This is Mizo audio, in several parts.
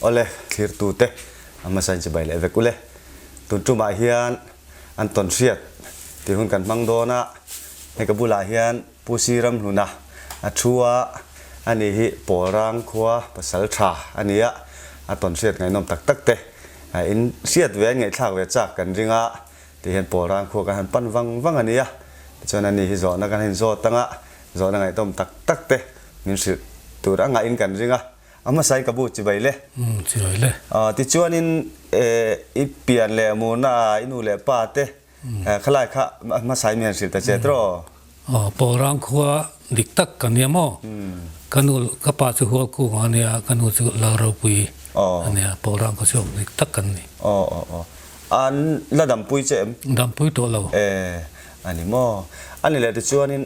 Awle, thlirtute a hmasa in chibai leh vek ule. Tun tumah hian an tawn hriat tih hun kan hmang dawn a, hei ka bulah hian Pu Si Ramhluna a thu a, ani hi Pawlrang khua pasal tha a ni a, a tawn hriat ngaihnawm tak tak te in hriat ve an ngaihthlak ve chak kan ring a, ti hian Pawlrang khua kan han pan vang vang a ni a, tichuan ani hi zawhna kan han zawt ang a, zawhna ngaihnawm tak tak te min hrilh tur a ngahin kan ring a. A hmasa in ka bu chibai le. Umm chibai le. Tichuanin i pian leh murna a i nu leh pa te khalai kha a hmasa in mi han hrilh ta che tiraw? Aw Pawlrang khua dik tak ka nia maw? Ka nu ka pa chu hual kung a nia ka nu chu Lal Ropui a nia Pawlrang khua chhuak dik tak kan ni. Aw aw aw an la dampui che em? Dampui tawh lo. E a ni maw? A ni leh tichuanin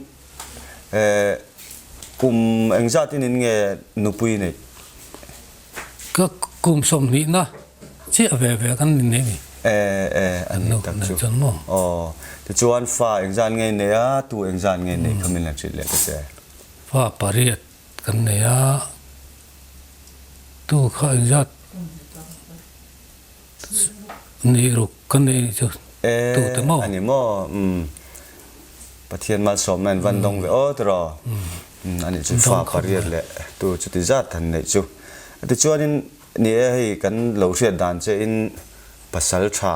Kum engzat in in nge nupui neih? Ka kum sawmhnihna chiah ve ve kan in neih ni. E e a ni tak chu. Aw tichuan fa engzat nge in nei a, tu engzat nge in neih kha min la hrilh leh ta che. Fa pariat kan nei a, tu kha engzat Ni ruk kan nei nih chu tu te maw? E a ni maw? Umm Pathian malsawmna in van dawng ve aw tiraw? Umm a nih chu fa pariat leh tu chuti zat han neih chu. Tichuanin ni e hei kan lo hriat dan che in pasal tha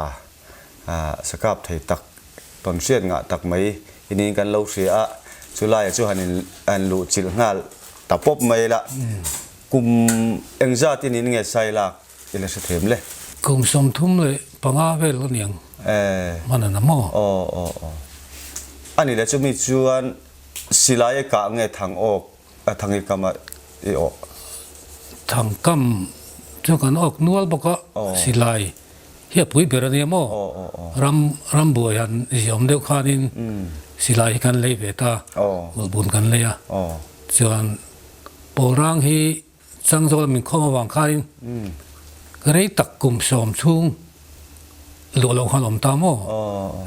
sakap thei tak tawn hriat ngah tak mai i niin kan lo hria a, chulaiah chu han in han luh chilh nghal ta pawp mai la. Kum engzat in in nge sai lak? I la hre them le. Kum 35 vel a niang hman a na maw? Aw aw aw. A ni le chumi chuan silai e kah nge thang awk a thang i kam a i awh? Thang kam chu kan awk nual bawk a, silai hi a pui ber a nia maw? Ram ram buai han ziawm deuh khanin silai hi kan lei ve ta, ulhbun kan lei a, chuan Pawlrang hi Changzawl min khawm avang khain rei tak kum sawm chhung luh loh khan awm ta maw?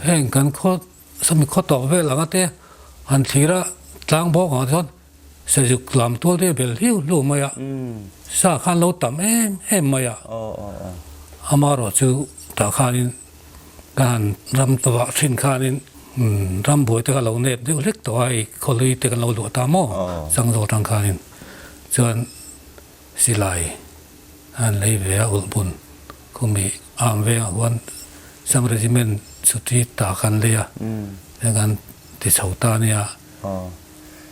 Heng kan khaw sawmi khaw tawk vel anga te han thlir a tlang bawk ang chuan sazuk lam tual te bel hliu hliu mai a, sa khan lo tam em em mai a, amaherawh chu tah khanin ka han ram vah thin khanin ram buai te kha lo nep deuh hlek tawh a, hei khawlui te kan lo luah ta maw Changzawl tang khanin. Chuan silai an lei ve a ulhbun khumi am vengah khuan Assam Regiment chuti ta kan lei a, heng kan ti chho ta ania.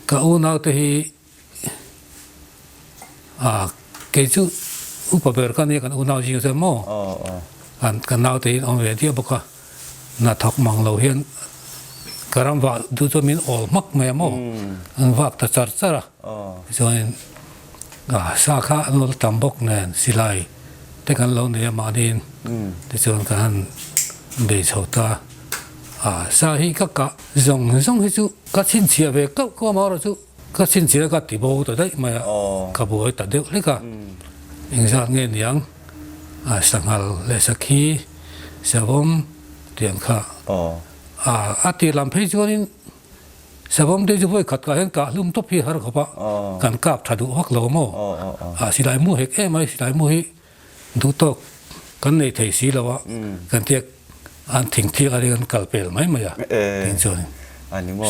Ka unau te hi a kei chu upa ber ka nia kan unau zing chuan maw kan nau te hi an awm ve diah bawk a. Hna thawk mang lo hian ka ram vah duh chuan min awl hmak mai a maw? An vak ta char char a. Tichuanin sa kha an lo tam bawk nen silai te kan lo nei a mahniin tichuan kan han bei chho ta a. Sa hi ka kah zawng zawng hi chu ka chhinchhiah ve kauh kauh a maherawh chu ka chhinchhiah ka ti bo ta daih mai a, ka buai ta deuh hlek a. Engzat nge niang? Sanghal leh sakhi savawm tih ang kha a tir lam phei chuanin savawm te chu vawi khat kah hian kah hlum tawp hi har khawp a, kan kap tha duh vak lo maw? Silai mu hek em mai silai mu hi duh tawk kan nei thei si lo a, kan tiak an thing thiak a kan kal pel mai mai a tih chuanin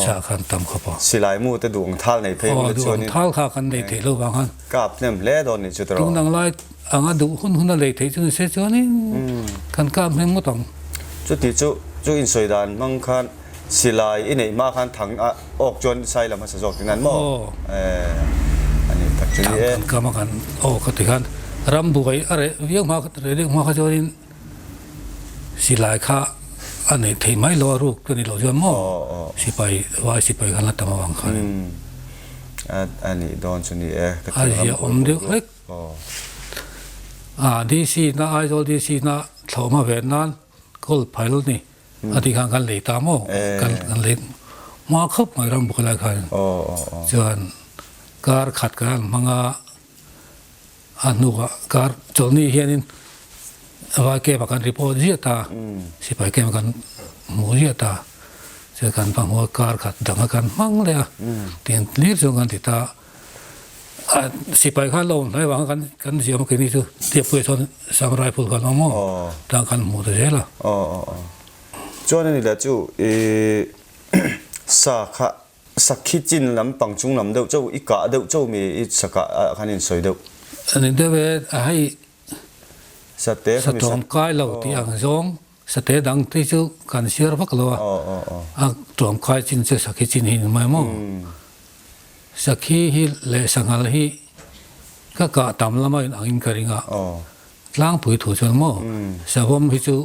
sa kha an tam khawp a. Silai mu te duh ang thal nei phei ula chuanin. Duh ang thal kha kan nei theih lo vang khan. Kap hnem hle dawn nih chu tawh. Tun ang lai anga duh hun hun a lei theih chu ni se chuanin kan kap hnem ngawt ang. Chuti chu chu insawi dan hmang khan silai i neih hma khan thang a awk chuan sai lam hmasa zawk tingnan maw? Aw. A ni tak chu ni e. Thang kan kam a kan awk a ti khan ram buai a reh viau hma reh deuh hma kha chuanin Silai kha a neih theih mai lo a ruk ka ni loh chuan maw sipai vai sipai khan la tam avang khan. A nih dawn chu ni e. A zia awm deuh hlek. A DC na Aizawl DC na thlawhhma ve nan kawl phail ni a tih khan kan lei ta maw kan kan lei hma khawp mai ram buk lai khan chuan kar khat kan hmang a. A hnuah kar chawlhni hianin vai camp ah kan report ziah ta, sipai camp ah kan hmuh ziah ta, chuan kan va hmuh a kar khat dang a kan hmang leh a, tin hlir chuan kan ti ta. Sipai kha lo awm hnai vang kan kan ziam a keini chu Tiappuia chuan Sam Rifle kha an awm aw tah kan hmuh ta zel a. Chuan ani leh chu i sa kha sakhi chin lampang chung lam deuh chauh i kah deuh chauh mi i sa kah ah khan in sawi deuh. Ani deuh e a hei Sate sa tawmkai lo tih ang zawng Sate dang te chu kan siar vak lo a, a tlawmkai chin chu sakhi chin hi ni mai maw? Sakhi hi leh sanghal hi ka kah tam lama in angin ka ring a, tlangpui thu chuan maw savawm hi chu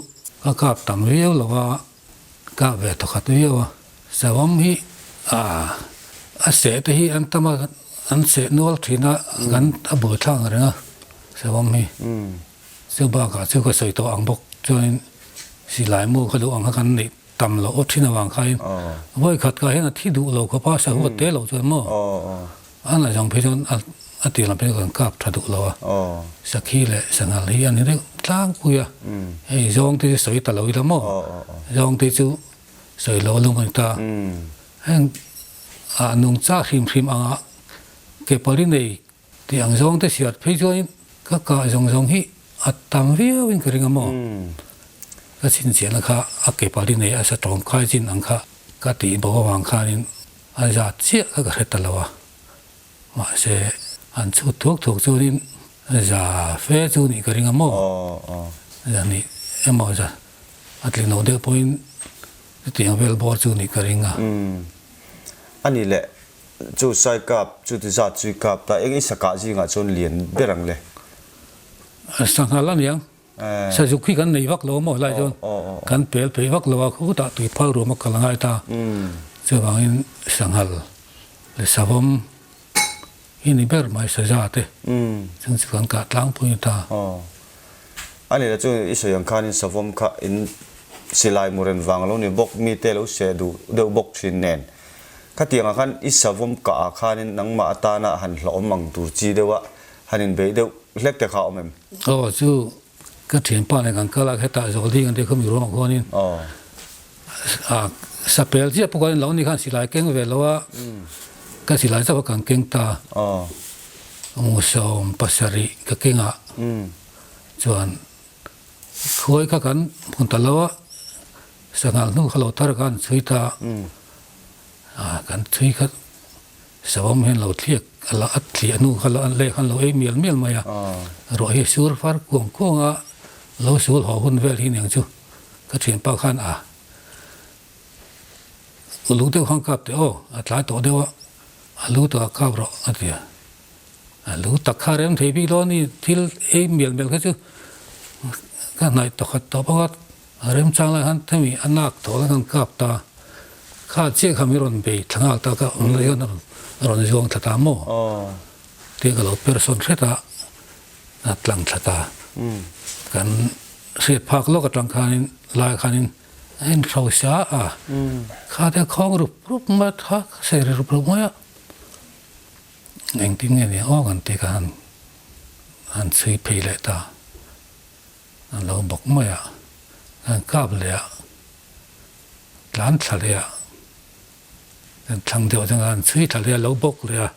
ka kap tam viau lo a, kap ve thawkhat viau a, savawm hi a seh te hi an tam a, an seh nual thin a, kan a buaithlak ang reng a savawm hi. Chu bakah chu ka sawi tawh ang bawk chuanin silai mu kha duh ang kha kan neih tam loh aw thin avang khain vawi khat kah hian a thi duh lo khawp a, sahuat te loh chuan maw a la zawng phei chuan a tir lam phei chu kan kap tha duh lo a, sakhi leh sanghal hi a ni deuh tlangpui a, hei zawng te chu sawi ta lo ila maw zawng te chu sawi lo lung a ni ta, heng ah nungcha hrim hrim anga ke pali nei Tih ang zawng te hriat phei chuanin ka kah zawng zawng hi a tam viauin ka ring a maw? Ka chhinchhiahna kha a ke pali nei a sa tawmkai chin ang kha ka tih bo avang khanin a zat chiah kha ka hre ta lo a. Mahse, an chhut thuak thuak chuanin za fe chu nih ka ring a maw? Za nih emaw za a tling lo deuh pawhin chutiang vel bawr chu nih ka ring a. A nih leh Chu sai kap, chu ti zat chui kap ta eng i sakah zingah chuan lian ber ang le. Sanghal a niang. Sazuk hi kan nei vak lo maw helai chuan kan pel phei vak lo a, khutah tui phal ruam a kal a ngai ta. Chuvangin sanghal leh savawm hi ni ber mai saza te chung chu kan kah tlangpui ta. A ni la chu i sawi ang khanin savawm kha in silai muren vang lo ni bawk, mite lo seh duh deuh bawk thin nen. Khatiangah khan i savawm kah ah khanin nangmah atana han hlauhawm ang tur chi deuh a, han inbeih deuh hlek te kha a awm em? Aw chu ka thianpa nen kan kal a, hetah zawl ding an tih kha mi ruangah khuanin sapel chiah pawh khan lo ni khan silai keng ve lo a, ka silai chauh kha kan keng ta. 70 ka keng ah chuan khuai kha kan hmun ta lo a, sanghal hnu kha lo thar khan chhui ta a, kan chhui kha savawm hian lo thliak a la a thliah hnu kha lo leh khan lo ei mial mial mai a, ruah hi sur far kuang kuang a, lo sul haw hun vel hi niang chu ka thianpa khan a Uluk deuh khan kap teh aw, a tlai tawh deuh a, a lu takah kap rawh a ti a. A lu tak kha rem thei bik dawn ni, thil ei mial mial kha chu ka hnaih tawkhat tawh bawk a, a remchang lai khan hemi a nak tawh lai khan kap ta, kha chiah kha min rawn bei thla nghal ta ka awm lai khan a rawn zuang thla ta maw tia ka lo per sawn hret a, a tlang thla ta. Kan hriat phak lawk atang khanin lai khanin A inhro sa a, kha te khawng rup rup mai a, tha ka sawi ri rup rup mai a, engtin nge ni aw kan ti ka han han chhui phei leh ta, a lo bawk mai a, kan kap leh a, tlan thla leh a, kan thlang deuh chuan kan chhui thla leh a, lo bawk leh a,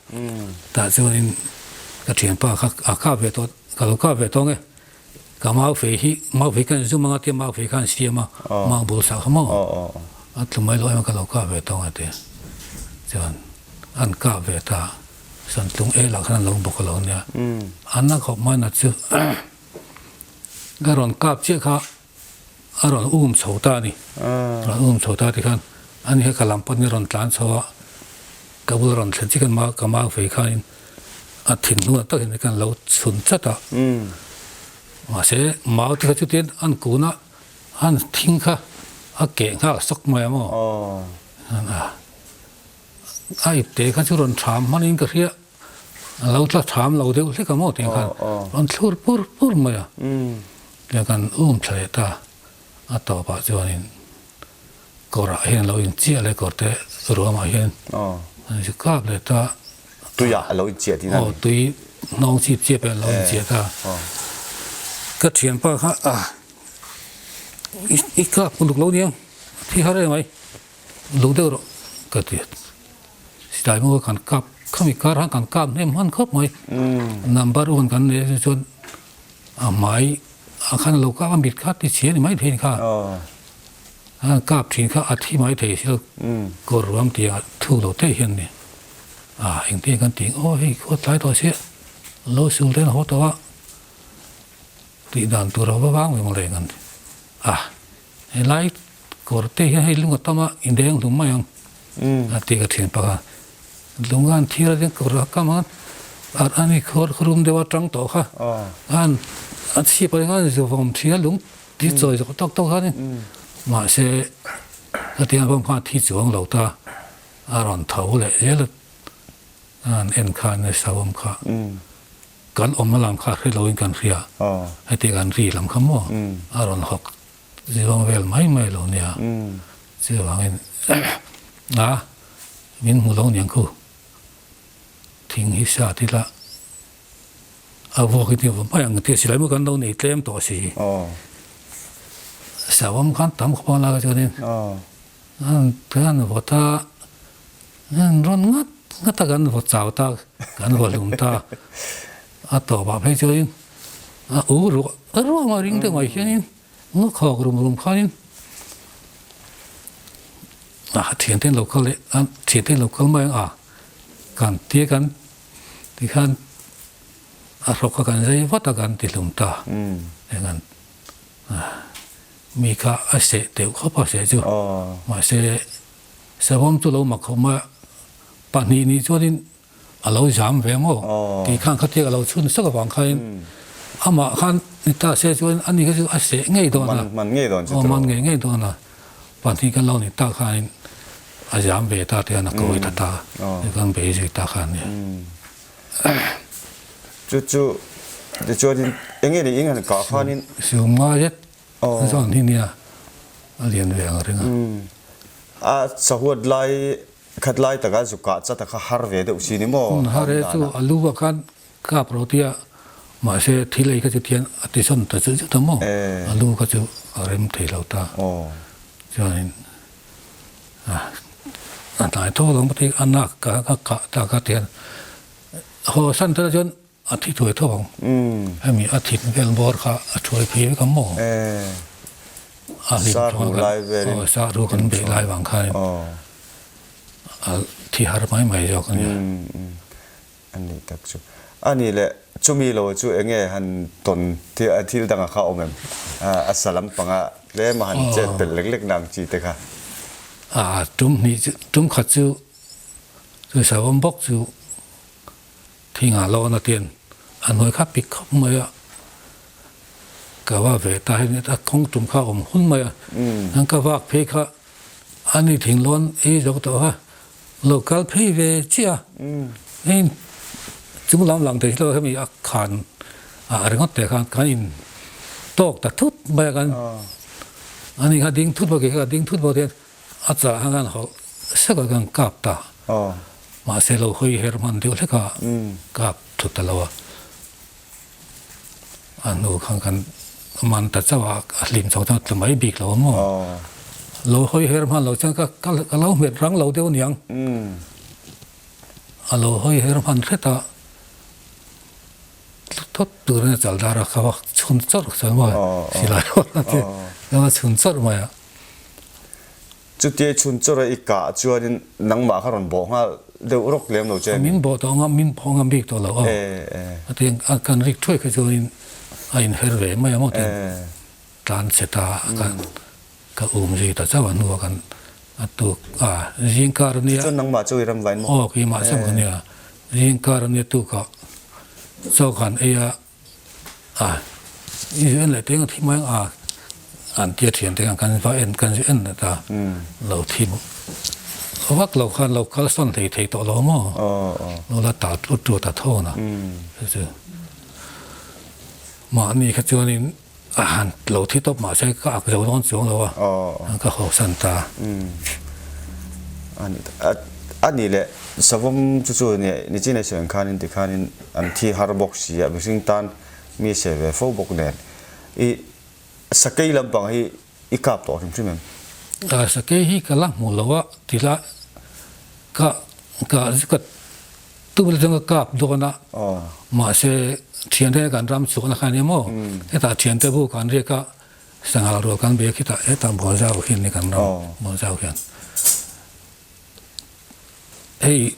tah chuanin ka thianpa kha a kap ve tawh, ka lo kap ve tawh ang e. Ka mau fei hi, mau fei khan zum anga tia mau fei khan siam a, mau bul sak kha maw? A tlu mai lo em a ka lo kah ve tawng a ti. Chuan an kah ve ta, Santlung e lah khan an lo bawk a lo nia. An a khawp mai na chu ka rawn kap chiah kha a rawn um chho ta a ni. Rawn um chho ta tikhan ani kha ka lam pawhin a rawn tlan chho a, ka bula rawn thlen chiah khan ka mau fei khanin a thin hnuah takin kan lo chhun chat a, mahse mau te kha chutin an kun a, an thing kha a keh nghal sawk mai a maw? A ipte kha chu rawn tham hmanin ka hria, a lo tla tham lo deuh hlek a maw tih khan rawn thlur pur pur mai a, tiang kan um thla leh ta, a tawpah chuanin Kawrah hian lo inchiah leh kawr te ruamah hian an inzi kap leh ta. Tuiah a lo inchiah tihna a ni. Aw tui hnawng chip chiap hian a lo inchiah ta. Ka thianpa kha a i kap uluk lo nia thi har em mai uluk deuh rawh ka ti a. Silai maw kan kap. Khami kar khan kan kap hnem hman khawp mai. Number one kan nei chu chuan a hmai ah khan lo kap a mit kha ti chhia ni mai thei kha. A kap thin kha a thi mai thei sil kawr ruam tih ah thu lo te hian ni. A engtin kan tih aw hei khua tlai tawh chiah lo sul ten haw tawh a tih dan tur a va vang ve maw reng an ti. A helai kawr te hian hei lung a tam a indeng hlum mai ang a ti ka thian pak a. Lung a an thir a chuan kawr a kam a a ni khawr rum deuh a tang tawh kha a an a chhip ah hian zuvawm thin a lung ti chawi zawk tawk tawk kha ni mahse hetiang rawng khan a thi chuang lo ta a rawn tho leh zel a an en khan savawm kha kan awmna lam kha hre loin kan hria hetiang an ri lam kha maw a rawn hawk Zirawng vel mai mai lo nia. Chuvangin a min hmu lo niang khu. Thing hi sa tila a vuak hi tia mai ang tia silai maw kan lo nei tlem tawh si. Savawm khan tam khawp ang lak chuanin kan vawt a rawn ngat ngat a kan vawt chau ta kan vaw hlum ta a tawpah phei chuanin A u ruah ruah mai ring deuh mai hianin ngaw khawk rum rum khanin a thiante an lo kal leh a thiante an lo kal mai ang a kan tia kan tikhan a hrawk kha kan zai vat a kan ti hlum ta eng an mi kha a seh deuh khawp a seh chu mahse savawm chu lo mak khawp mai a pahnih nih chuanin a lo zam ve maw tih khan khatia a lo chhun sak avang khain amah khan ni ta se chuan ani kha chu a seh ngei dawn a, man ngei dawn chu man ngei ngei dawn a, pahnih kan lo ni tak khanin a zam ve ta te hian a kawi ta ta kan bei zui ta kha ania. Chu chu tichuanin enge ni eng han kah khanin Siam ngai zet zawn hi nia a lian ve ang ring a. A sahuat lai Khat lai taka zu kah chat a kha har ve deuh si ni maw? Har e chu a lu ah khan kap ro tia mahse thil ei kha chu tian a ti sawn ta zut zut a maw? A lu kha chu a rem thei lo ta. Chuanin a hnai tho lo maw a nak ka kah ta kha tian haw san ta chuan A thi thuai tho ang. Hemi a thit vel bawr kha a thuai phei vek ang maw? A hlim chuan kan aw sa ru kan beih lai vang khanin a thi har mai mai zawk a nia. A nih tak chu. A nih leh chumi lo chu eng nge han tawn thil dang a kha awm em? A sa lampanga tlem a han chet pelh lek lek nang chi te kha. A tum hnih chu tum khat chu chu savawm bawk chu Thingah lawn a tian a hnuai kha pik khawp mai a, ka va ve ta hian a kawng tum kha a awm hun mai a, an ka vak phei kha a ni thing lawn ei zo tawh a, lo kal phei ve chiah a, hei chung lam lang thei lo hemi a khan ah ringawt te khan kan in tawk ta thut mai a kan ani kha ding thut bawk kha ding thut bawk hian A chah khan kan hawlh sek a kan kap ta. Mahse lo hawi her hman deuh hlek a kap thut ta lo a. A hnu khan kan man ta chauh a, a hlim chho chuan a tla mai bik lo a maw. Lo hawi her hman lo chuan ka ka lo hmet rang lo deuh aniang. A lo hawi her hman hret a. Thawt turin a chal dar a, ka va chhun chawrh chuan maw silai rual a ti. Ka va chhun chawrh mai a. Chutia i chhun chawrh a i kah chuanin nangmah kha rawn bawh nghal deuh rawk lem lo che. Min bawh tawh ang a, min bawh ngam bik tawh lo aw. A ti a, kan rik thuai kha chuanin a inher ve mai ang aw tiin tlan chhe ta a, ka um zui ta chauh a hnuah kan a tuk a, zing kar ania. Chuan nangmah chu i ram vain maw? Aw, keimah chauh ka nia. Zing kar ania tukah chaw khan ei a. A i zu en leh teng a thi mai ang a an tia thian te khan kan va en kan zu en leh ta lo thi vak lo khan lo kal sawn thei thei tawh lo maw lo la ta tlut tlut a thawn a chu chu mahni kha chuanin a han lo thi tawp mahse ka ak zo dawn chuang lo a ka hawsan ta. A nih leh savawm chu chu nichin a sawi ang khanin tikhanin An thi har bawk si a, mihring tan mi seh ve fo bawk nen. I sakei lampang hi i kap tawh hrim hrim em? Sakei hi ka la hmu lo a, ti la ka ka ka. Tumah chuan ka kap dawn a, mahse thiante kan ram chhuahna kha a nia maw? Hetah thiante bu kan riak a, sanghal rual kan bei a khitah hetah Bawlzau hian ni kan ram Bawlzau hian. Hei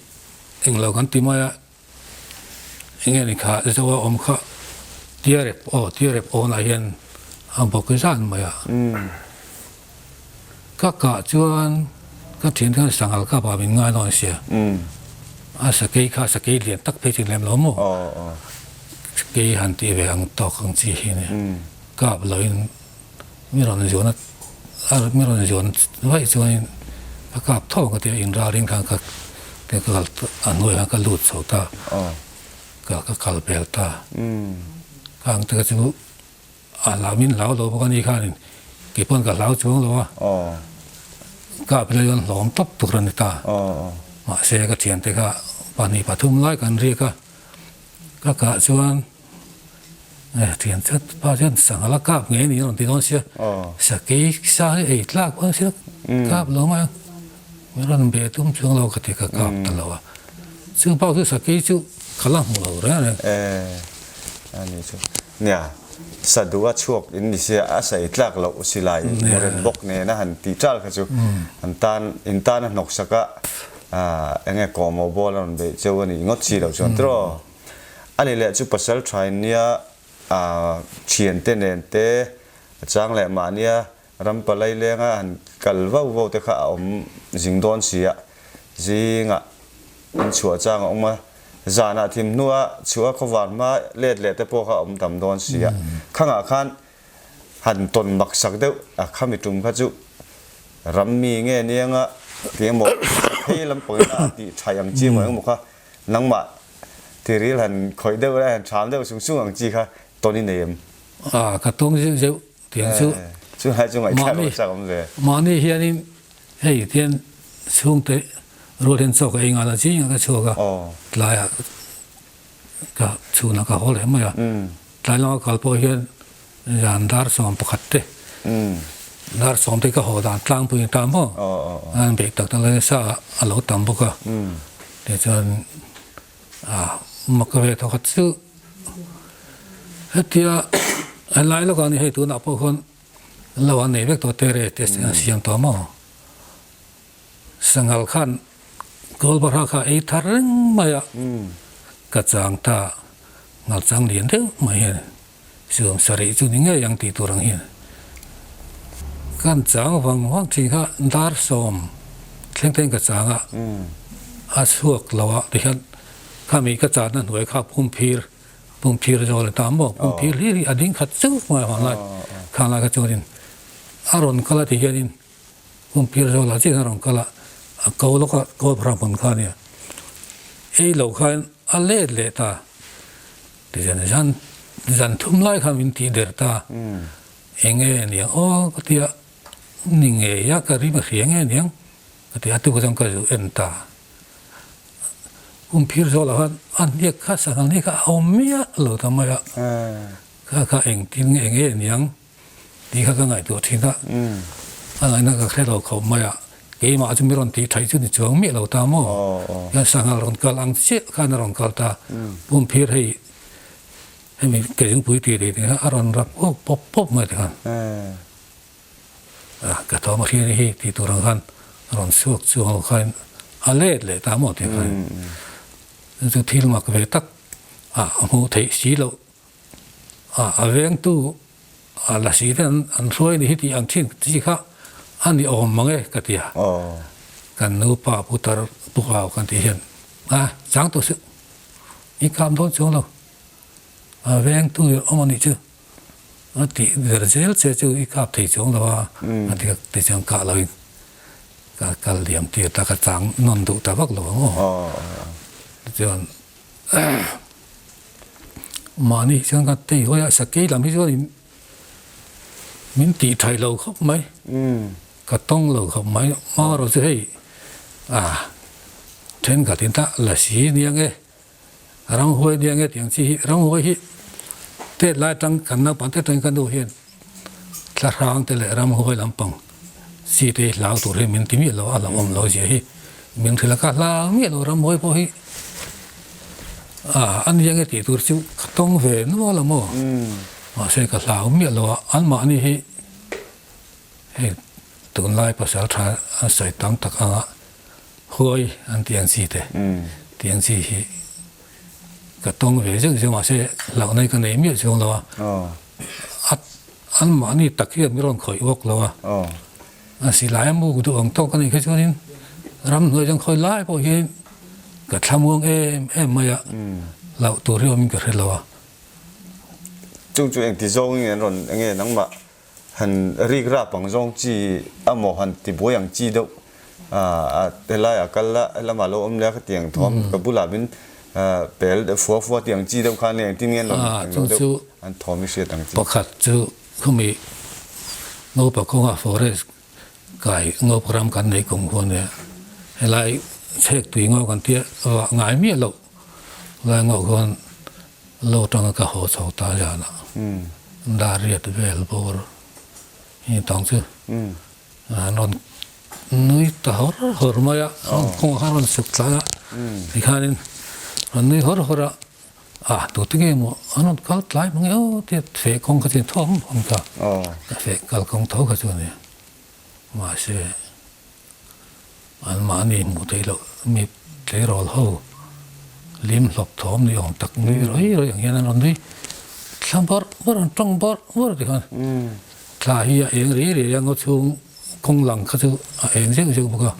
englo kan ti mai a, enge ni kha Zoa awm kha Tiarep aw Tiarep awnah hian a bawk zan mai a. Ka kah chuan ka thian khan sanghal kap ah min ngai dawn sia. A sakei kha sakei lian tak phei chu lem lo maw? Sakei han tih ve ang tawk ang chi hi nia. Kap lo in mi rawn zuan a mi rawn zuan vaih chuan ka kap tho ang ka ti a inralring khan ka ka kal a hnuai khan ka lut chho ta ka ka kal pel ta. Khang te kha chu A hlau min hlau lo bawk a ni khanin kei pawn ka hlau chuang lo a, ka phei chuan hlawm tawp tur a ni ta. Mahse ka thiante kha pahnih pathum lai kan riak a, ka kah chuan thian chat pa chuan sangha la kap ngei a ni a rawn ti dawn sia, sakei sa hi ei tlak pawh a ni sia, kap lo mai a, min rawn be tum chuang lo ka ti ka kap ta lo a, chu bak chu sakei chu ka la hmu lo reng reng. Nia, sa duh a chhuak in ni sia, a sawi tlak loh silai mawren bawk nena han tih ṭal kha chu an tan in tan a hnawk sak a, eng nge kawhmawh bawl a rawn beih cheu a nih ngawt si loh chuan tiraw. A ni leh chu pasal ṭha in nia ṭhiante nen te a chang leh mahnia ram palai lenga han kal vau vau te kha a awm zing dawn si a, zingah in chhuah chang a awm a, zanah thim hnua chhuah a khawvar hma let leh te pawh kha a awm tam dawn si a, khangah khan han tawn mak sak deuh a khami tum kha chu ram mi nge nianga ti emaw phei lampangin a tih thaih ang chi emaw engemaw kha nangmah tiril han khawih deuh leh han ṭham deuh sung sung ang chi kha tawn i nei em? A, ka tawng zeuh zeuh. Tiang chu Chu hai chu ngaihthlak lo chak awm ve. Mahni hianin hei tian chhungte rual hian chaw ka ei nghal a zingah ka chhuak a tlaiah ka chhunah ka haw leh mai a. Tlai lama kal pawh hian zan dar 11 te dar sawm te ka haw dan tlangpui ni ta maw an beih tak tak lai sa a lo tam bawk a tichuan A mak ve thawkhat chu hetia helai lawkah ni hei tunah pawh khawn lo an nei vek tawh tere te an siam tawh maw sanghal khan gold barha kha ei thar reng mai a ka chang ta ngal chang lian deuh mai hian Siam sarih chu ni ngei ang tih tur ang hian kan chang vang vang thin kha dar sawm thleng thleng ka chang a, a chhuak lo a tihian khami ka channa hnuai kha pumphir pumphir zawl a ta maw pumphir hlir hi a ding khat chauh mai vang lai khang lai kha chuanin a rawn kal a ti hianin pumphir zawl ah chiah hian a rawn kal a, a ko lawk a kawl phara hmun kha ania ei lo khan a let leh ta. Tichuan zan zan thum lai khan min tih der ta, eng nge niang aw ka ti a, ni ngei a ka rim a hria nge niang ka ti a, tuk chuan ka zu en ta. Kum phir zawh loh khan a hniak kha sanghal hniak kha a awm miah lo ta mai a, kha kha engtin nge eng nge niang tih kha ka ngaihtuah thin a, a ngaihna ka hre lo khawp mai a, keimah chu mi rawn tih theih chu ni chuang miah lo ta maw, hian sanghal rawn kal ang chiah khan a rawn kal ta, pumphir hei hemi ke zingpui tih leh tih kha a rawn rap awk pawp pawp mai tikhan ka thawm a hria ni hi tih tur ang khan a rawn chhuak chuang lo khan a let leh ta maw tih khan chu thil mak ve tak a hmuh theih si loh. A vengtu a lasi te an hruai ni hi tih ang thin chi kha a ni awm mang e ka ti a. Kan nupa putar pukau kan tih hian a chang tawh suh i kap dawn chuang lo a vengtu awm a nih chu a tih ber zel che chu i kap thei chuang lo a a ti ti chuan kah lo in ka kal liam tir ta ka chang nawn duh ta vak lo ang aw tichuan Mahni chuan ka tei hawi a, sakei lam hi chuan min tih thaih lo khawp mai, ka tawng lo khawp mai, hma erawh chu hei ah thenkhat in ta lasi nia nge, ramhuai nia nge tih ang chi hi, ramhuai hi tet lai atang kan naupang te atangin ka nu hian thlahrang te leh ramhuai lampang chi te hi hlau tur hi min ti miah lo a, a hlauhawm lo zia hi min hrilh a, ka hlau miah lo ramhuai pawh hi. A, a nia nge tih tur chu ka tawng ve nual a maw? Mahse ka hlau miah lo a, anmahni hi hei tunlai pasal tha an sawi tam tak anga huai an tih ang chi te tih ang chi hi ka tawng ve zeuh zeuh mahse hlauhna hi ka nei miah chuang lo a, a anmahni tak hian min rawn khawih bawk lo a. A silai a muk duh ang tawk a nih kha chuanin ramhnuai chuan khawi lai pawh hian ka thlamuang em em mai a, hlauh tur hi awmin ka hre lo a. Chung chu engti zawngin an rawn enge nangmah han rik rap ang zawng chi amaw han ti buai ang chi deuh a helai ah kal la helamah lo awm leh a khatiang thawm ka bulah min pel fua fua tih ang chi deuh khan engtin nge an rawn englo deuh an thawm i hriat ang chi. Pakhat chu Khumi Ngopa kawnga forest kai Ngopa ram kan nei kum huan e, helai chhek tui ngo kan tia vah ngai miah loh lai ngo khuan lo tanga ka haw chho ta zan a, dar riat vel bawr hi tawng chu an rawn nui ta hawr hawr mai a, kawngah khan rawn suk tlai a, tikhanin rawn nui hawr hawr a. A, tute nge maw an rawn kal tlai mang e aw tia feh kawng kha chuan thawm awm ta. Ka feh kal kawng tho kha chu a ni. Mahse, anmahni hmuh theih loh mi tleirawl ho lim hlawp thawm ni awm tak nui rawi rawi ang hian an rawn nui thla bawrh bawrh an tawng bawrh bawrh ti khan thla hi a eng riai riai a ngaw chhung kawng lang kha chu a eng zeuh zeuh bawk a.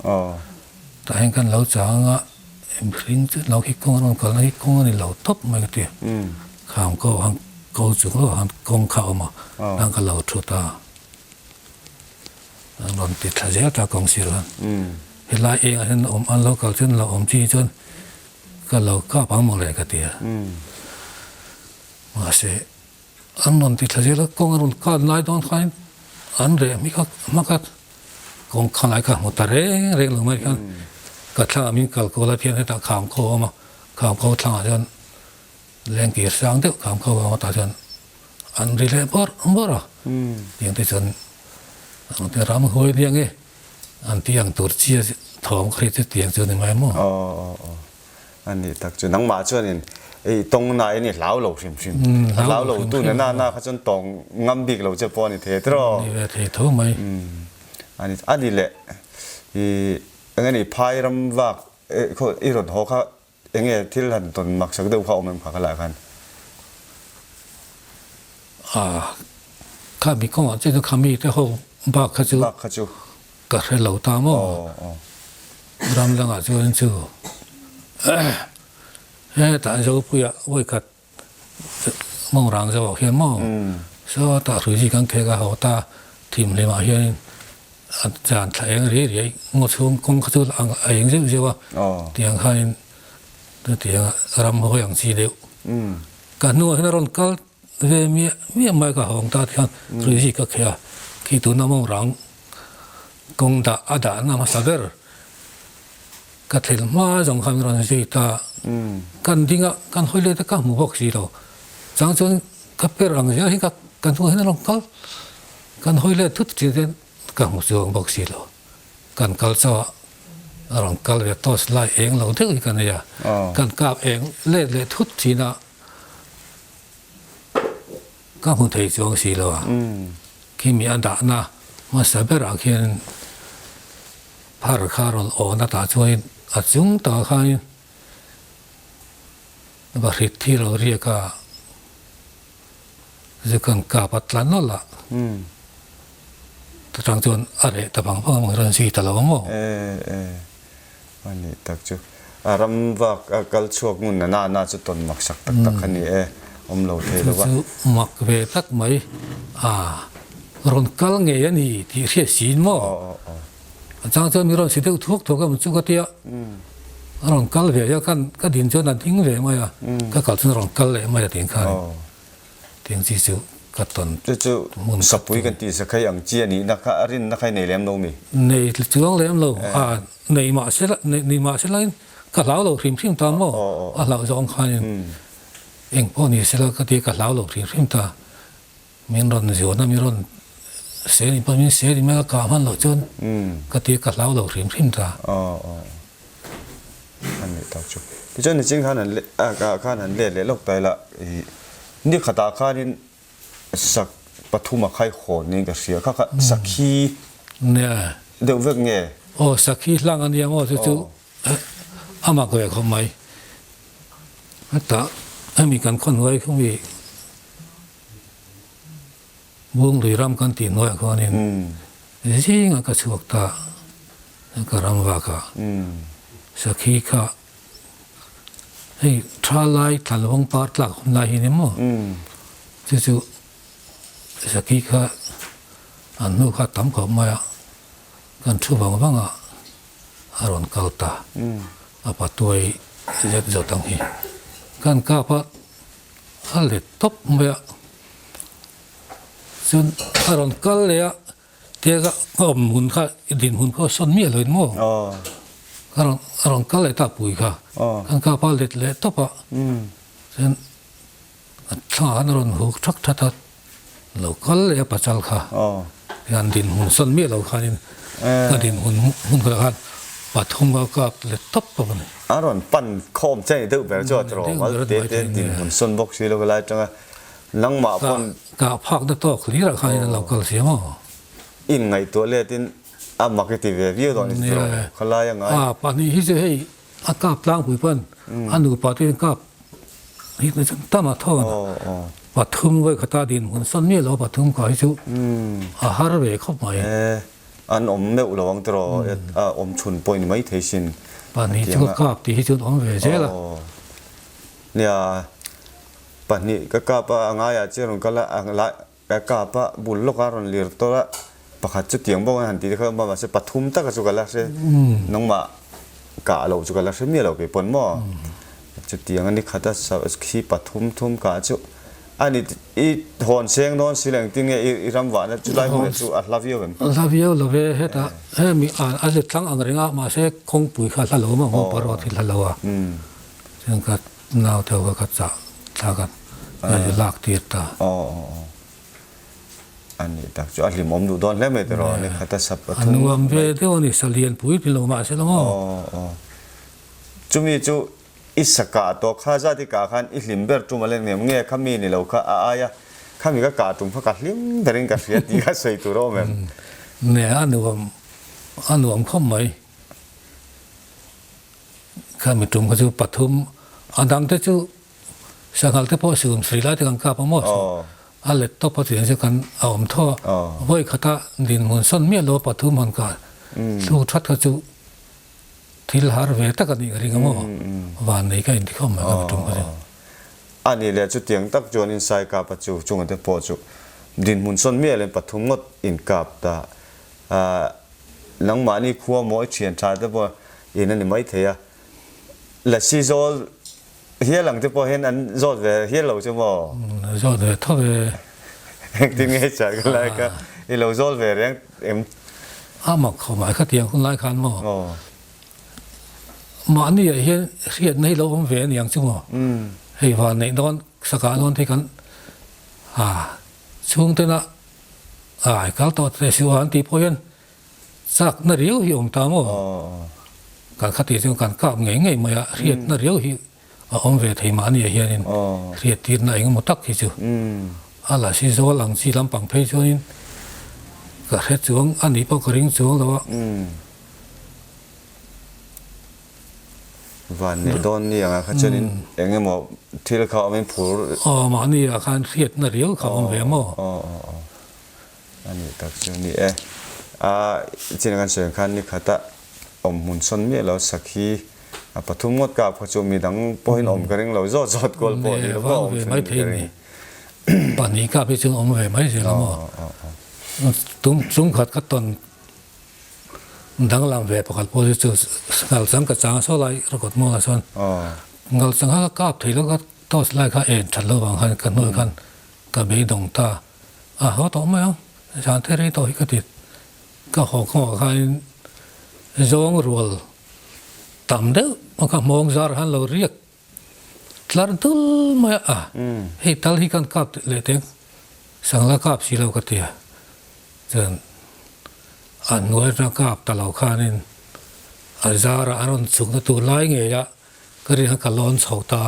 Tah hian kan lo chang a, mihring chu lo khi kawng a rawn kalna hi kawng a ni lo tawp mai ka ti. Kham ko han ko chung lo han kawng kha a awm a, tah ka lo thu ta. An rawn ti thla zel ta kawng sir khan. Helai engah hian awm an lo kal chuan lo awm chi chuan ka lo kap ang mawle ka ti a. Mahse An rawn ti thla zel a, kawng a rawn kal lai dawn khain an reh hmi kha hma kha kawng kha lai kha hmu ta reng reng lo mai khan ka thlangah min kal kual a thian hetah kham kho a awm a, kham kho thlangah chuan lengkir sang deuh kham kho a awm a tah chuan an ri leh bawrh bawrh a, tiang te chuan an ti ram huai nia nge an ti ang tur chi a thawm kha hi chu tiang chu a ni mai maw. A nih tak chu nangmah chuanin i tawng nain i hlau lo hrim hrim. A hlau lo tu na na kha chuan tawng ngam bik lo che pawh a ni thei tiraw? Ni ve thei tho mai. A ni a ni le i eng nge ni phai ram vak i rawn haw kha eng nge thil han tawn maksak deuh kha a awm em kha kha lah khan? A kha mi kawngah chuan kha mi te ho bak kha chu bak kha chu Ka hre lo ta maw? Ram dangah chuan chu hetah Zopuia vawikhat Mawrang zawk hian maw sawtah hruizi kan khek a haw ta thimhlimah hianin a zan thla eng riai riai ngaw chhung kawng kha chu a eng zeuh zeuh a tiang khanin chutiang ram hawi ang chi deuh ka hnuah hian a rawn kal ve miah miah mai ka hawng ta tikhan hruizi ka kheh a khi tuna Mawrang Kawng dah a dahna hmasa ber ka thil hma zawng khan rawn zui ta. Kan ding a, kan hawi let a ka hmu bawk si lo. Chang chuan ka per ang zel hi ka kan hmuh hian a rawn kal. Kan hawi let thut thin hian ka hmu chuang bawk si lo. Kan kal chauh a, a rawn kal ve torch light eng lo deuh hi ka nei a. Kan kap eng let leh thut thin a. Ka hmu thei chuang si lo a, khimi a dahna hmasa berah khian phar kha rawn awn a tah chuanin a chung takah khanin va hrit thi lo riak a, zu kan kap a tla nawlh a, chutang chuan a reh ta vang vang a, rawn zui ta lo ang aw. A nih tak chu. A ram vak a kal chhuak ngun na na na chu tawn mak sak tak tak a ni e, awm lo thei lo va. Chu chu mak ve tak mai a rawn kal ngei a ni tih hriat siin maw? A chang chuan mi rawn si deuh thuak thuak a chu ka tia a rawn kal ve a kan ka din chuan a ding ve mai a, ka kal chuan a rawn kal leh mai a tih khan. Tiang chi chu ka tawn Chu chu sapui kan tih sakhai ang chi a nihna kha a rinna kha i nei lem lo mi? Nei chuang lem lo. A nei mah se la, nei mah se lain ka hlau lo hrim hrim ta maw? A hlauh zawng khanin eng pawh ni se la ka ti ka hlau lo hrim hrim ta. Min rawn zuan a, min rawn se ni pawh min se ni mai ka kah hman loh chuan ka ti ka hlau lo hrim hrim ta. A nih tak chu. Tichuan nichin khan han ah khan han let leh lawk ta ila ih ni khatah khanin sak pathum a khai hawn niin ka hria kha kha sakhi deuh vek nge? Aw sakhi hlang a nia maw chu chu a mak ve khawp mai. Hetah hemi kan khawnhnuai khumi Bunglui ram kan tih hnuaiah khuanin zingah ka chhuak ta ka ram vakah sakhi kha hei tha lai tlalvawng par tlak hun lai hi ni maw chu chu sakhi kha an hnu kha tam khawp mai a kan thu vang vang a a rawn kal ta a patuai zet zawt ang hi kan kap a. A let tawp mai a, chuan a rawn kal leh a, tia ka awm hmun kha i dinhmun kha sawn miah lo in maw? A rawn a rawn kal leh ta pui kha, kan kapa let leh tawp a, chuan a thla khan a rawn huk thak that a, lo kal leh a pachal kha hian dinhmun sawn miah lo khanin ka dinhmun hmun kha khan pathum a kap let tawp tawp a ni. A rawn pan khawm che ni deuh ber chu a tawrh mal te te dinhmun sawn bawk si lo lai atanga nangmah pawn Ka phak na tawk hlir ah khanin an lo kal si maw? In ngaihtuah let in a mak i ti ve viau dawn i ti tawrh khalai a ngai. A pahnih hi chu hei A kap tlangpui pawn a nupa te in kap hi chu tam a thawn a, pathum vawi khata dinhmun sawn miah lo pathum kha hi chu a har ve khawp mai. E, an awm meuh lo ang tiraw, a awm chhun pawh in mai thei sin. Pahnih chu ka kap tih hi chuan awm ve zel a. Nia, pahnih ka kap a, a ngaiah chian rawn kal a, Ka kap a bul lawk a rawn lir tawlh a, pakhat chu tiang bawk a han tih te kha awm a, mahse pathum taka chu ka la hre, nangmah kah loh chu ka la hre miah lo kei pawn maw? Chutiang a ni khat a, khi pathum thum kah chu a ni, i hawn seng dawn si lo engtin nge i ram vahna chu lai hmunah chu a hla viau em? A hla viau lo ve, hetah hemi a zet tlang ang reng a, mahse kawngpui kha a hla lo a maw, kawngpui road hi a hla lo a, chuan ka Nau te ho kha ka chah thlak a, ka in lak tir ta. Aw aw aw. A nih tak chu a hlimawm duh dawn hle mai tiraw, ni khat a sap a thung. A nuam ve deuh a ni, salian pui ti lo mahse la maw. Aw aw. Chumi chu i sa kah tawh kha zat i kah khan i hlim ber tum a len ngem nge kha mi ni lo kha a aia khami ka kah tum kha ka hlim berin ka hria tih kha sawi tur a awm em? Ne a nuam a nuam khawp mai. Kha mi tum kha chu pathum a dang te chu sanghal te pawh siam sri lai te kan kap a maw a let tawp a chian chu kan a awm tho a vawi khata dinhmun sawn miah lo pathum han kah thlu that kha chu thil har ve tak a nih ka ring a maw van nei ka inti khawp mai kha mi tum kha chu. A nih leh chutiang tak chuan insai kap a chu chunga te pawh chu dinhmun sawn miah lo in pathum ngawt inkap ta Nangmahni khua mawi thian tha te pawh in a ni mai thei a, Lasi zawl hial ang te pawh hian an zawt ve hial lo chu maw? Zawt ve tho ve. Engtin nge chah ka lai kha i lo zawl ve reng em? A mak khawp mai khatiang hun lai khan maw? Mahni ah hian hriatna hi lo awm ve a niang chu maw? Hei van neih dawn sakah dawn te kan chhungtena Ai kal tawh te siu an tih pawh hian chakna riau hi awm ta maw? Kan khatih chuan kan kap ngei ngei mai a, hriatna riau hi a awm ve thei mahni ah hianin hriat tirna eng emaw tak hi chu a la si zawl ang chi lampang phei chuanin ka hre chuang a nih pawh ka ring chuang lo a. Van neih dawn ni ang a kha chuanin eng emaw thil kha awmin phur. Aw mahni ah khan hriatna riau kha awm ve maw? Aw aw aw a nih tak chu ni e. A chin kan sawi ang khan ni khata awm hmun sawn miah lo sakhi a pathum ngawt kap kha chu midang pawhin awm ka ring lo zawt zawt kual pawh ni lo pawh awm ve mai thei ni. Pahnih kap hi chu awm ve mai zel a maw? Tum chungkhat ka tawn Danglam ve pakhat pawh chu ngalchang ka chang a saw lai rawkawt mual ah chuan ngalchang kha ka kap thei lo ka toss lai kha en that lo vang khan ka hnuai khan ka beidawng ta a haw tawh mai ang zan te rei tawh hi ka ti ka haw kawngah khanin zawng rual tam deuh a ka hmawng zar khan lo riak tlar dul mai a hei tal hi kan kap leh teng sangla kap si lo ka ti a chuan a hnuai atang kap ta lo khanin a zarah a rawn chhukna tur lai ngei a. Ka rin kha ka lawn chho ta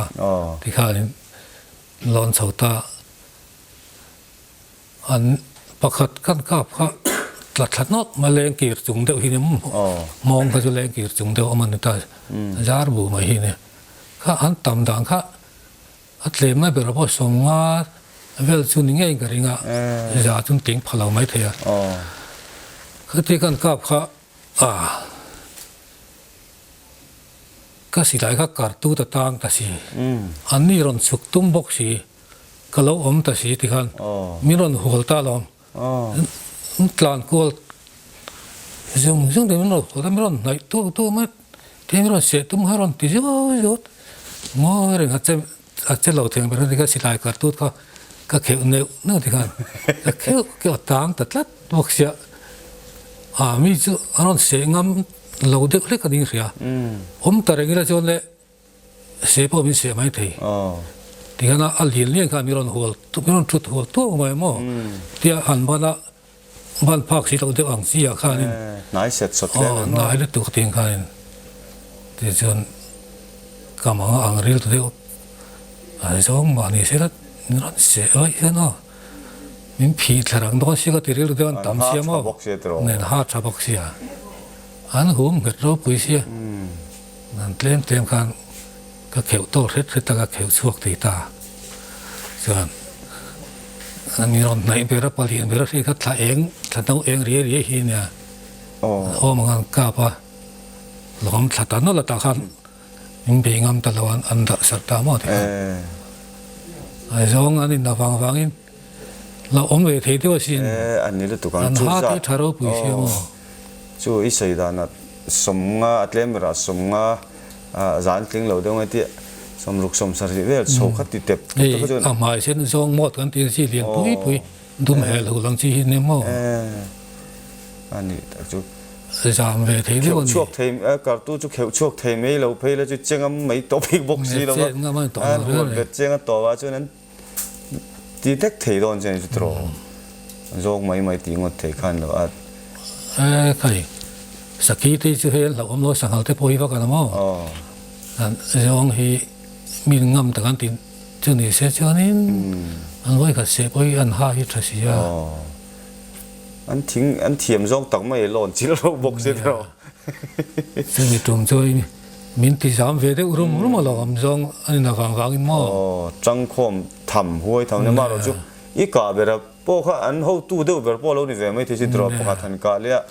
tikhanin lawn chho ta an pakhat kan kap kha tla thla nawk mai leng kir chung deuh hi ni mawng kha chu leng kir chung deuh awm a ni ta zar bu mai hi ni kha an tam dan kha a tlem lai ber pawh sawmnga vel chu ni ngei ka ring a za chu tling pha lo mai thei a khati kan kap kha a. Ka silai kha kartu ta tang ta si. An ni rawn chhuk tum bawk si. Ka lo awm ta si tikhan min rawn hual ta alawm. An tlan kual zung zung te min rawn hual ta, min rawn hnaih tuk tuk mai te min rawn seh tum kha rawn ti zut zut. Ngawi reng a che a che lo thei ang ber kha silai kartu kha ka kheuh neuh neuh tikhan ka kheuh kheuh a tang ta tlat bawk sia. A mi chu a rawn seh ngam lo deuh hlek a ning hria. Awm ta reng ila chuan le se pawh min seh mai thei. Tikhian a lian lian khan min rawn hual min rawn thut hual tuak mai maw tia han ban a ban phak si loh deuh ang chi ah khanin hnai set sawt hle mai maw. Hnai lutuk tiang khanin tichuan ka mang a ang ril ta deuh a zawng mahni se la min rawn seh vaih hian aw. Min phih thla rang dawn si ka ti rilru deuh an tam sia maw? Nen ha tha bawk sia. An hum nghet ropui sia. An tlem tlem khan ka kheuh tawk hret hret a ka kheuh chhuak thei ta. Chuan an mi rawn hnaih ber a palian ber a hri kha thla eng thla no eng riai riai hi nia. Awm ang an kap a lawm thla ta nawlh a tah khan Min bei ngam ta lo an an darh sarh ta maw ti khan. Aizawng an in avang vangin lo awm ve thei deuh asin. An ni lutuk ang chu zat. An ha te tha ropui sia maw. Chu i sawi danah sawmnga a tlem berah sawmnga zan tling lo deuh nge tih sawmruk sawmsarih vel chho kha ti tep tep kha chuan. A hmai sen zawng mawt kan tih ang chi lian pui pui dum hel hul ang chi hi nia maw. A ni tak chu. Zam ve thei deuh a ni. Kheuh chhuak thei, kartu chu kheuh chhuak thei mai lo phei la chu chengam mai tawh bik bawk si lo va. An huat bet cheng a tawh ah chuan an ti hlek thei dawn che ni chu tiraw. Zawk mai mai tih ngawt thei khan lo a. E khai, sakhi te chu hei an hlauhawm lo, sanghal te pawh hi vak a la maw? Zawng hi min ngam tak an ti chu ni se chuanin an vawikhat seh pawh hi an ha hi tha si a. An thing an thiam zawng tak mai lawn chil reuh bawk si tiraw. Chumi tum chu min ti zam ve deuh rum rum alawm am zawng an in avang vangin maw. Aw tangkhawm tham huai tham nia marawh chu i kah ber a pawh kha an hotu deuh ber pawh lo ni ve mai thei si tiraw pakhat han kah leh a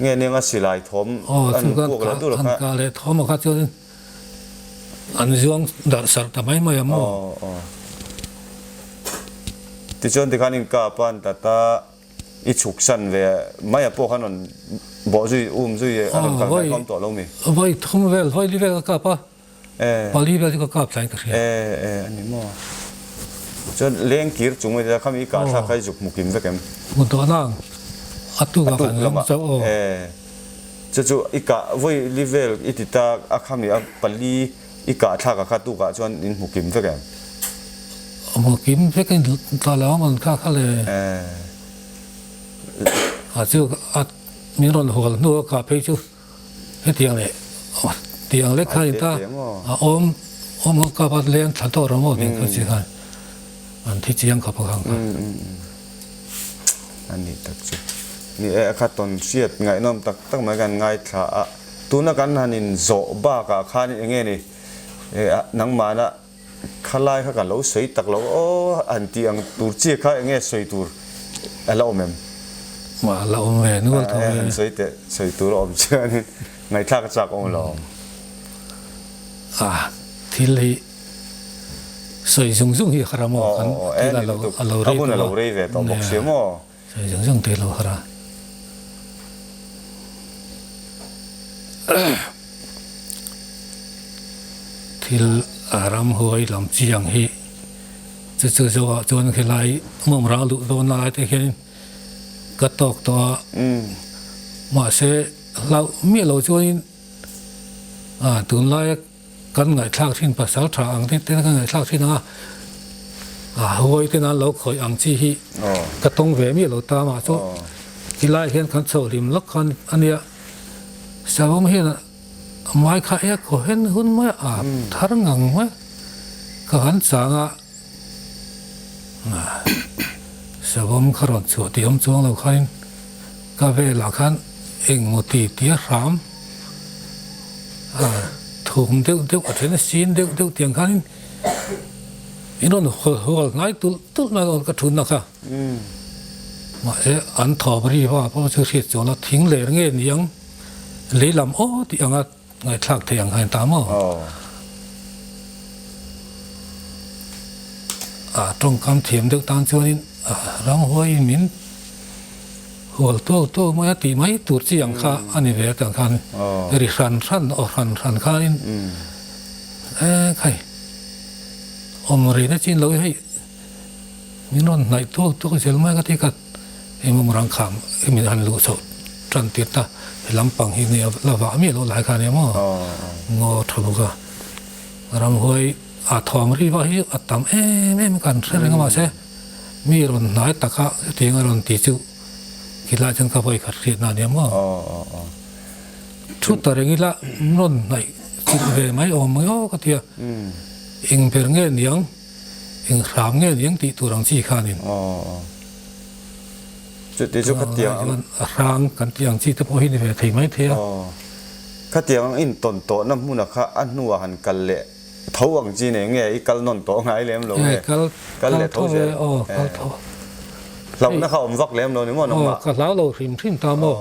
nge nia nga silai thawm an puak lo dur a kha. An kah leh thawm a kha chuan an zuang darh sarh ta mai mai a maw. Aw aw. Tichuan tikhan in kap a an tat a. I chhuk san ve mai a pawh khan rawn bawh zui um zui a rawn kal ngai khawm tawh lo mi? Vawi thum vel, vawi li vel ka kap a, pali vel chu ka kap thlain ka hria. E e a ni maw? Chuan leng kir chung mai te kha mi i kah thlak kha i zuk hmu kim vek em? Hmu tawh nang, a tuk ah kan zawng chauh aw. E chu chu i kah vawi li vel i ti ta a kha mi a pali I kah thlak a kha tuk ah chuan in hmu kim vek em? Hmu kim vek in tla lo ang kha kha le. A chu a min rawn hual hnu a kah phei chu hetiang leh tiang lek kha in ta a awm awm ang kap a leng thla tawh rawh maw tih kha chi khan an thi chiang khawp a khang kha. A ni tak chu. Ni e a kha tawn hriat ngaihnawm tak tak mai kan ngaithla a. Tuna kan han in zawh bakah khan eng nge ni nangmahna khalai kha ka lo sawi tak lo aw han tih ang tur chiah kha eng nge sawi tur a la awm em? A la awm ve nual tho e. Han sawi teh sawi tur a awm chuanin ngaihthlak a chak awm lo. A thil hi sawi zung zung hi har a maw kan thil a lo a lo rei tawh a. A hun a lo rei ve tawh bawk sia maw? Sawi zung zung te lo har a. Thil a ramhuai lam chiang hi chu chu zawhah chuan khilai mawm rang luh dawn lai te hian ka tawk tawh a. Mahse hlauh miah lo chuanin tunlaia Kan ngaihthlak thin pasal tha ang te ten kan ngaihthlak thin ang a, a huai ten an lo khawih ang chi hi ka tawng ve miah lo ta mah chu ti lai hian kan chho hlim lawk khan a nia. Savawm hian. Mai kha e kaw hen hun mai a thar ngang mai ka han chang a savawm kha rawn chhuah tih awm chuang lo khanin ka velah khan engmaw ti tia hram a thum deuh deuh a then a sin deuh deuh tiang khanin in rawn hual hnai tulh tulh mai a ka thunna kha. Mahse an thawm ri va pawh chu hriat chuan a thing ler nge niang lei lam aw tih anga ngaihthlak theih ang kha in ta maw? A tawngkam thiam deuh tan chuanin ramhuaiin min hual tuau tuau mai a tih mai tur chi ang kha a ni ve a tang khan ri hran hran aw hran hran khanin e khai awm rihna chin lo hi hei Min rawn hnaih tuak tuak zel mai ka ti khat engmawm rang kham i min han luh chhoh tan tir ta he lampang hi nia la vah miah loh lai kha nia maw ngaw tha bawk a ramhuai a thawm ri vah hi a tam em em kan hre reng a mahse mi rawn hnai taka hetiang a rawn ti chu khilai chuan ka vawi khat hriatna ania maw thu ta reng ila min rawn hnaih chilh ve mai awm mai aw ka ti a eng ber nge niang. Eng hram nge niang tih tur ang chi khanin. Aw. Chuti chu khatiang ang. A hrang kan tih ang chi te pawh hi ni ve thei mai thei a. Aw. Khatiang ang intawn tawhna hmuna kha a hnuah han kal leh tho ang chi nei nge i kal nawn tawh ngai lem lo nge? Kal kal leh tho zel. Aw kal tho. Hlauhna kha awm vak lem lo ni maw nangmah? Aw ka hlau lo hrim hrim ta maw.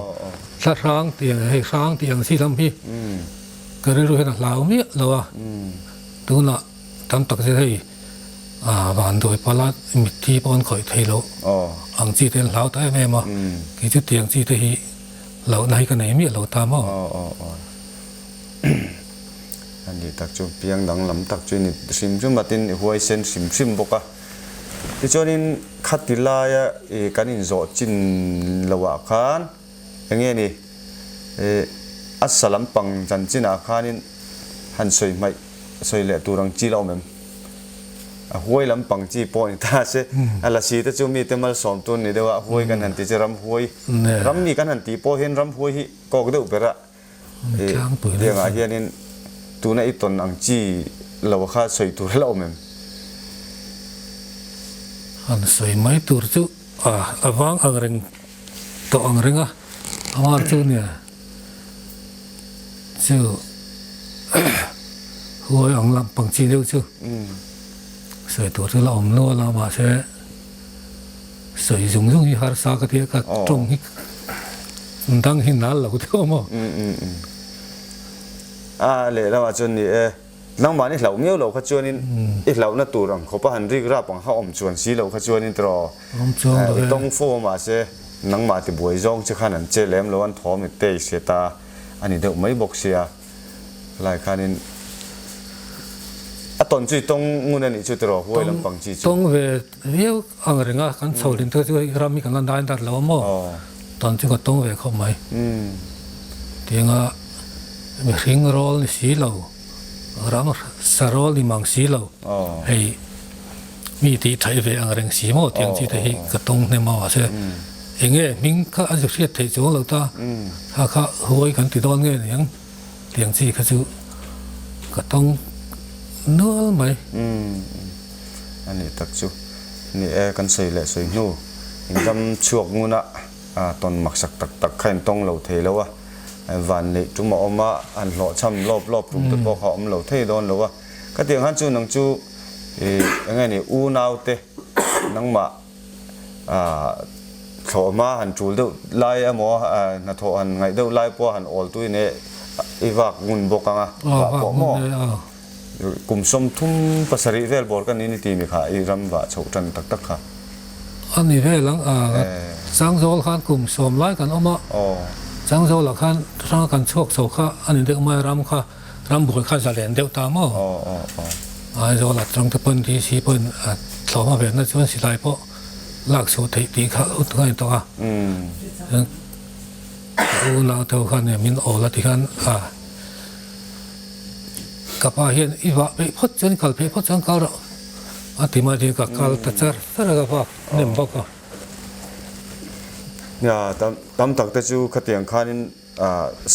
Thla hrang tih ang hei hrang tih ang chi lam hi ka rilru hian a hlau miah lo a. Tunah Tam tak zet hei vanduai pala mitthi pawh an khawih thei loh ang chi te an hlau ta em em a, kei chu tiang chi te hi hlauhna hi ka nei miah lo ta maw? A ni tak chu piang danglam tak chu i ni hrim hrim a tin i huaisen hrim hrim bawk a. Tichuanin khati laia kan inzawh chin loah khan Eng nge ni? Ih, a sa lampang chanchinah khanin han sawi hmaih, sawi leh tur ang chi la awm em? A huai lampang chi pawh ni ta se, a lasi te chu mite malsawm tur ni deuh a, a huai kan han ti chu ramhuai, rammi kan han tih pawh hian ramhuai hi kawk deuh ber a, ih, tiangah hianin tuna i tawn ang chi lo kha sawi tur a la awm em? Han sawi mai tur chu a vang ang reng. Tawh ang reng a, amah chu nia chu huai ang lam pang chi deuh chu sawi tur chu la awm nual a mahse sawi zung zung hi harsa ka ti a ka tawng hi dang hi nal lo deuh a maw. A lehlamah chuan ni e. Nangmahni hlauh miau lo kha chuanin i hlauhna tur ang khawpa han rik rap ang kha awm chuan si lo kha chuanin tiraw i tawng fo a mahse nangmah ti buai zawng che khan an che lem lo an thawm i te i hriat a a ni deuh mai bawk sia helai khanin a tawn chu i tawng ngun a nih chu tiraw huai lampang chi chu. Tawng ve viau ang reng a kan chho lin te chu hei ram hi kan la dai dat lo a maw tawn chu ka tawng ve khawp mai tianga mihring rawl ni si lo. Ram sa rawl ni mang si lo. Hei mi tih thaih ve ang reng si maw tiang chi te hi ka tawng hnem a mahse enge hming kha a hriat theih chuang lo ta kha kha huai kan ti dawn nge niang tiang chi kha chu ka tawng nual mai. A nih tak chu ni e kan sawi leh sawi hnu in dam chhuak ngun a tawn maksak tak tak kha in tawng lo thei lo a. Van neih tum a awm a, han hlawhchham lawp lawp tum te pawh kha a awm lo thei dawn lo a. Khatiang khan chu nang chu ih eng nge ni unau te nangmah ah thlawh hma han tul deuh lai emaw hnathawh han ngaih deuh lai pawh han awl tui nen i vak ngun bawk ang a, vah pawh maw Kum 37 vel bawr ka ni ni ti mi kha i ram vah chhoh tan tak tak kha. A ni vel ang a, Changzawl khan kum sawm lai kan awm a, Changzawlah khan hranga kan chhuak chho kha a ni deuh mai a, ram kha ram buai kha zalen deuh ta maw? Aizawlah tang te pawn DC pawhin a thlawm a venna chuan silai pawh lak chhuah theih tih kha ut a ni tawh a, ka unau te ho khan min awl a ti khan a. Ka pa hian i vah peih phawt chuan i kal peih phawt chuan kal rawh a ti mai tiin ka kal ta char char a ka vak hnem bawk a. Nia tam tak te chu khatiang khanin.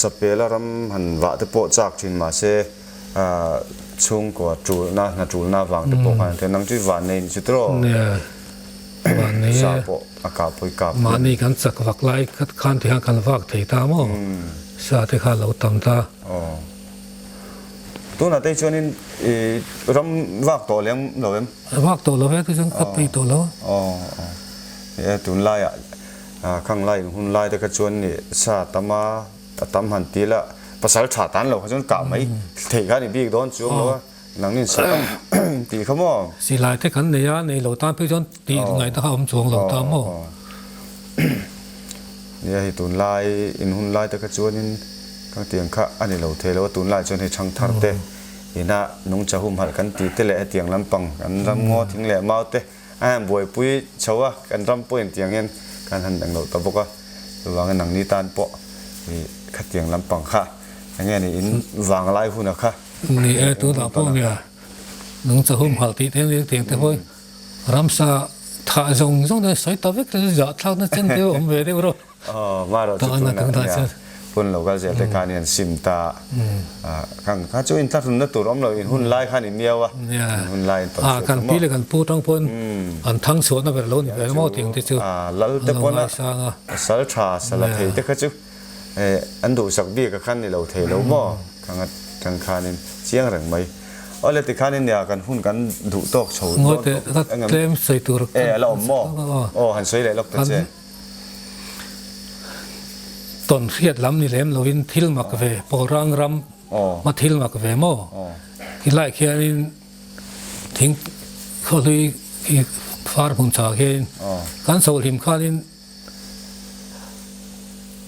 Sapela ram han vah te pawh chak thin mahse chhungkua tulna hna tulna avang te pawh khan an nang chu i vannei ni chu tiraw? Nia, vannei e. Sa pawh a kah pawh i kap. Mahni kan chak vak lai khan ti khan kan vak thei ta maw? Sa te kha a lo tam ta. Aw. Tunah te chuanin i ram vak tawh lem lo em? Vak tawh lo ve, te chuan ka peih tawh lo. Aw aw. E tunlaiah khang lai hun lai te kha chuan ni sa tam a, a tam han ti la, pasal tha tan lo kha chuan kah mai theih kha ni bik dawn chuang lo a, nangnin sa tam tih kha maw? Silai te kan nei a, nei lo tan phei chuan tih ngaihna kha a awm chuang lo ta maw? Nia hei tunlai in hun lai te kha chuanin kang tiang kha a ni lo thei lo a, tunlai chuan hei thangthar te ina nungcha humhalh kan tih te leh hetiang lampang kan ram ngaw thing leh mau te a han buaipui chho a, kan ram pawhin tiang hian kan han eng loh ta bawk a, chuvangin nangni tan pawh ih khatiang lampang kha eng nge ni in vanglai huna kha. Ni e tunah pawh nia nungcha humhalh tih te tiang te pawh Ramsa thah zawng zawng te sawi ta vek te chu zah thlak na chen deuh awm ve deuh rawh. Aw marawh chu tunah nia hun lo kal zel te khan in an sim ta khan kha chu in thlahrun na tur awm lo in hun lai khan i miau a in hun lai in tawn suah kan pi leh kan pu tang pawn an thang chhuah na ber lo ni ve maw tiang te chu lal te pawn a sal tha sal a thei te kha chu An duhsak bik a khan ni lo thei lo maw? Ka ngat tang khanin chiang reng mai. Awle tikhanin nia kan hun kan duh tawk chho dawn tawh engem? Tlem sawi tur E a la awm maw? Aw han sawi leh lawk ta che. Tawn hriat lam ni lem lovin thil mak ve Pawlrang ram hma thil mak ve maw? Tilai khianin thing khawhlui khi far hmun chhah khianin kan chhoh hlim khanin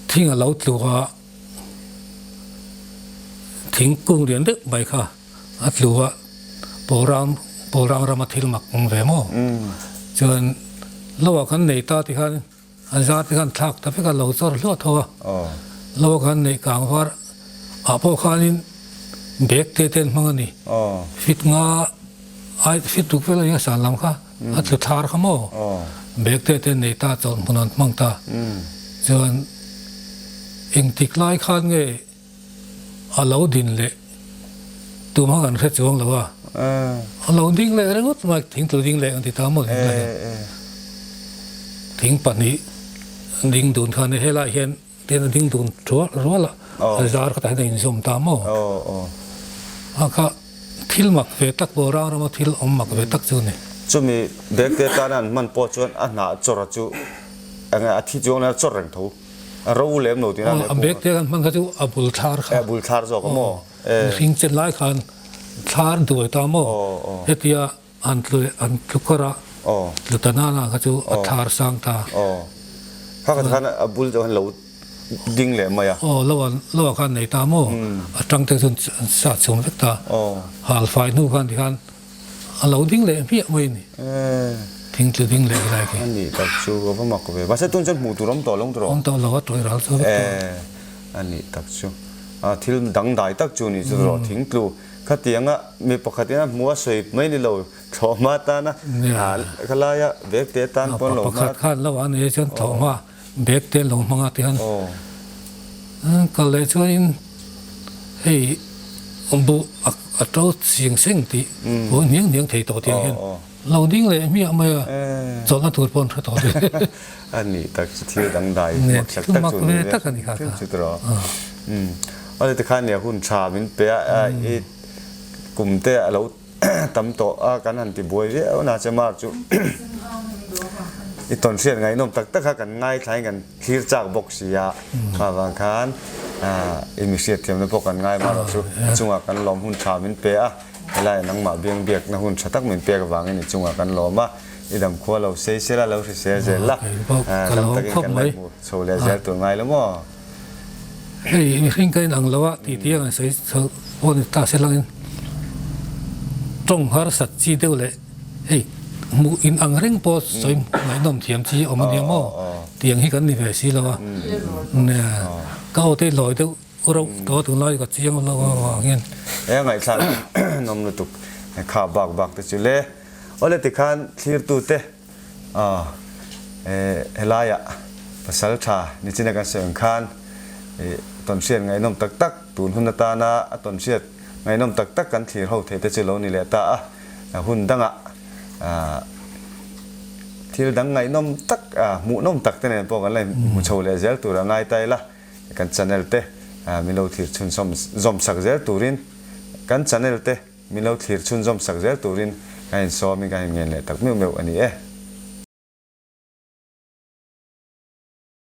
Thing a lo tluk a, thingkung lian deuh mai kha a tlu a, Pawlrang Pawlrang rama thil mak awm ve maw? Chuan lo ah kan nei ta tikhan a zar te khan thlak ta vek a, lo chawr hluah tho a, lo ah kan neih kang var ah pawh khanin bag te te an hmang a ni, fit nga ai fit ruk vel a nia san lam kha. A tlu thar kha maw? Bag te te nei ta chawlh hmun an hmang ta. Chuan engtik lai khan nge a lo din leh tumah kan hre chuang lo a. A lo ding leh ringawt mai, thing tlu ding leh an ti ta maw ding leh. Thing pahnih ding dun khan helaiah hian Tin a ding dun rual rual a, a zar kha tah hian a inzawm ta maw? A kha thil mak ve tak pawh rang rama thil awm mak ve tak chu a ni. Chumi bag te atana an hman pawh chuan a hnah chawrh a chu enge a thi chuang nen a chawrh reng tho, a ro lem lo tihna a ni a. A bag te kan hman kha chu a bul thlar kha. A bul thlar zawk a maw? Mihring chet lai khan thlar duai ta maw? Hetia An tlu an tlu kawr a, tlu ta nana kha chu a thar sang ta. Aw, kha kha khan a bul deuh han lo ding leh mai a. Aw, lo an lo ah khan nei ta maw? A tang te chuan an sa chhung vek ta. Hal fai hnu khan tikhan a lo ding leh hmiah mai a ni. Thing tlu ding leh lai khi. A nih tak chu a va mak ve. Mahse tun chuan hmuh tur awm tawh lo ang tawh. Awm tawh lo a tawih ral chu vek tawh. A nih tak chu. A thil dangdai tak chu nih chu rawh thing tlu. Khatianga mi pakhatin a hmu a sawi mai ni lo, thlawhhma tana khalaia bag te tan pawn lo hma. Pakhat khan lo a nei chuan thlawhhma bag te lo hmang a tihian kal leh chuanin hei buh a to sing seng tih buh hniang hniang thei tawh tiang hian lo ding leh hmiah mai a, chawlhna tur pawh an hre tawh tih. A nih tak chu thil dangdai mak tak tak chu ni ve thil chu tawh. Awle tikhan nia hun tha min pe a, i kum te a lo tam tawh a kan han ti buai viau na che mar chu i tawn hriat ngaihnawm tak tak kha kan ngaithlain kan thlir chak bawk si a, kha vang khan i mi hriat thiamna pawh kan ngai mar chu a chungah kan lawm hun tha min pe a, helaiah nangmah biang biakna hun tha tak min pek avangin i chungah kan lawm a, i dam khua lo sei sela lo hrisel zel la, dam takin kan la hmu chho leh zel tur ngai lo maw? Hei mihring ka inang lo a tih tih ang sawi chho pawh ni ta se langin tawng harsat chi deuh leh hei hmuh inang reng pawh sawi ngaihnawm thiam chi awm a nia maw tiang hi kan ni ve si lo a nia ka aw te lawi deuh rauh tawh a tunlai ka chiang lo avang hian. He ngaihthlak nawm lutuk kha bak bak te chu le awle tikhan thlirtute Aw, helaiah pasal tha nichina kan sawi ang khan Ih tawnhriat ngaihnawm tak tak tun hun atana a tawnhriat ngaihnawm tak tak kan thlir ho theih te chu lo ni leh ta a. Hun dangah thil dang ngaihnawm tak hmuhnawm tak te nen pawh kan la inhmu chho leh zel tur a ngai ta ila. Kan channel te min lo thlir chhunzawm zawm sak zel turin kan channel te min lo thlir chhunzawm sak zel turin kan insawmin kan inngen leh tak meuh meuh a ni e.